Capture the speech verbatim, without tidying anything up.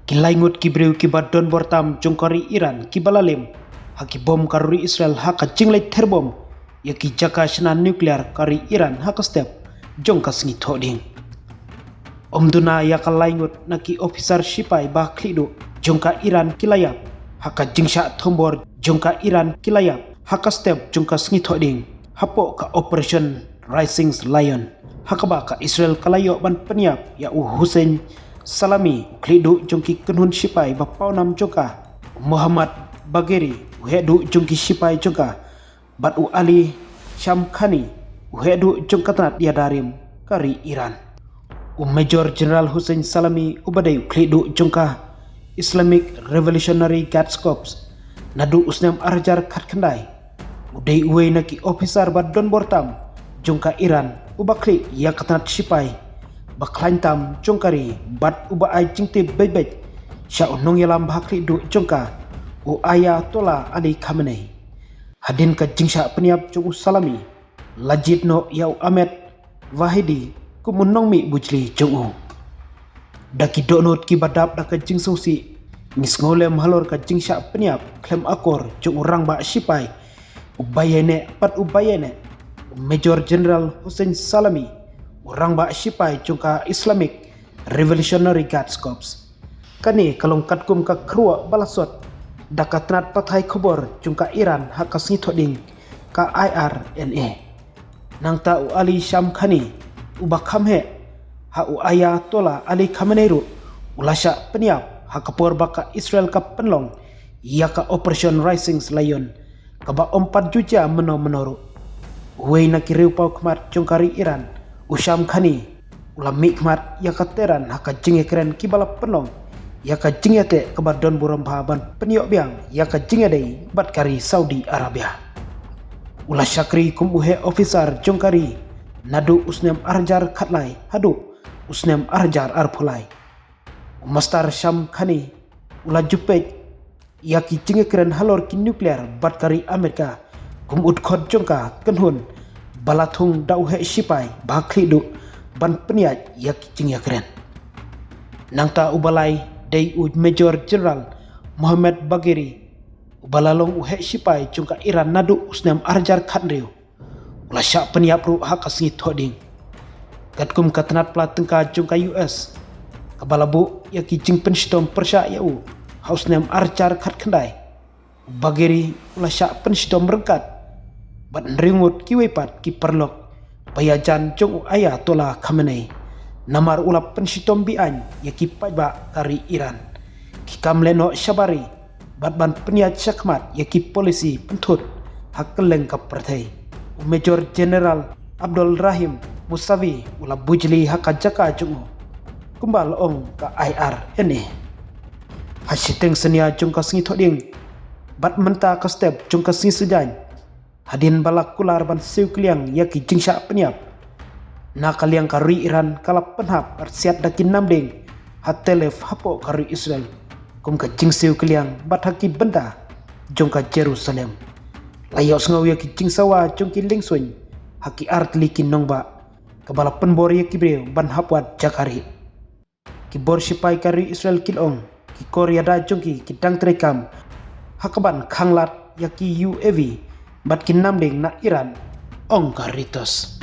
Ki lai ngut ki briew kiba don bor tam jong ka ri Iran kiba la lem ha ki bom ka ri Israel ha ka jingleit therbom ïa ki jaka shna nuclear ka ri Iran ha ka step jong ka sngi Thohdieng. Ym duna ïa ka lai ngut na ki officer shipai ba khlieh duh jong ka Iran ki la ïap ha ka jingshah thombor jong ka Iran ki la ïap ha ka step jong ka sngi Thohdieng hapoh ka Operation Rising Lion, ha kaba ka Israel ka la ïoh ban pynïap ïa u Hussein Salami, u khlieh duh jong ki kynhun shipai ba pawnam jong ka, u Mohammad Bagheri, u heh duh jong ki shipai jong ka, bad u Ali Shamkhani, u heh duh jong ka tnat ïada rim ka ri Iran. U Major General Hussein Salami, uba dei u khlieh duh jong ka Islamic Revolutionary Guards Corps naduh u snem ar hajar khatkhyndai, u dei uwei na ki officer ba don bor tam jong ka Iran, uba khlieh ïa ka tnat shipai ba khlaiñ tam jong ka ri bad uba ai jingtip beit beit sha u nongïalam ba khlieh duh jong ka, u Ayatollah Ali Khamenei. Hadien ka jingshah pynïap jong u Salami, la jied noh ïa u Ahmed Vahedi kum u nongmih bujli jong u. Da ki dohnud kiba dap da ka jingsngewsih, ngi sngewlem halor ka jingshah pynïap khlem akor jong u rangbah shipai uba ïaineh bad uba ïaineh, u Major General Hussein Salami, u rangbah shipai jong ka Islamic Revolutionary Guards Corps. Kane ka long katkum ka kyrwoh ba la sot da ka tnat pathai khubor jong ka Iran ha ka sngi Thohdieng, ka I R N A. Nangta u Ali Shamkhani, uba kham heh ha u Ayatollah Ali Khamenei ruh, u la shah pynïap ha ka por ba ka Israel ka pynlong ïa ka Operation Rising Lion, kaba ym pat ju jia mynno mynno ruh. Uwei na ki riewpawkhmat jong ka ri Iran, u Shamkhani, u la mihkhmat ïa ka Tehran ha ka jingïakren kiba la pynlong ïa ka jingïateh kaba don burom bha ban pynïoh biang ïa ka jingïadei bad ka ri Saudi Arabia. U la shakri kum u heh officer jong ka ri naduh u snem ar hajar khatlai haduh u snem ar hajar arphew lai. U Mastar Shamkhani u la ju peit ïa ki jingïakren halor ki nuclear bad ka ri Amerika kum u dkhot jong ka kynhun ba la thung da u heh shipai ba khlieh duh ban pynïaid ïa ki jingïakren. Nangta uba lai dei u Major General Mohammad Bagheri, uba la long u heh shipai jong ka Iran naduh u snem ar hajar khathynriew, u la shah pynïap ruh ha ka sngi Thohdieng. Katkum ka tnat pla tyngka jong ka U S kaba la buh ïa ki jingpynshitom pyrshah ïa u ha u snem ar hajar khatkhyndai, u Bagheri u la shah pynshitom ryngkat bad hynriew ngut kiwei pat ki paralok ba ïajan jong u Ayatollah Khamenei, namar u la pynshitom be-aiñ ïa ki paidbah ka ri Iran, ki kam lehnoh shabar ri bad ban pynïaid shakhmat ïa ki polisi pynthut ha kylleng ka pyrthei. U Major General Abdul Rahim Musavi u la bujli ha ka jaka jong u, kumba la ong ka I R N A. Ha shiteng synñia jong ka sngi Thohdieng bad mynta ka step jong ka sngi Saitjaiñ, hadien ba la kular ban siew kylliang ïa ki jingshah pynïap, na ka liang ka ri Iran ka la pynhap bad siat da ki namding ha Tel Aviv hapoh ka ri Israel kum ka jingsiew kylliang bad ha ki bynta jong ka Jerusalem la ïohsngew ïa ki jingsawa jong ki liengsuiñ ha ki artylli ki nongbah, kaba la pynbor ïa ki briew ban hap wad jaka rieh. Ki bor shipai ka ri Israel ki la ong ki kor ïada jong ki ki dang treikam ha kaban khanglad ïa ki U A V bad ki namding na Iran, ong ka Reuters.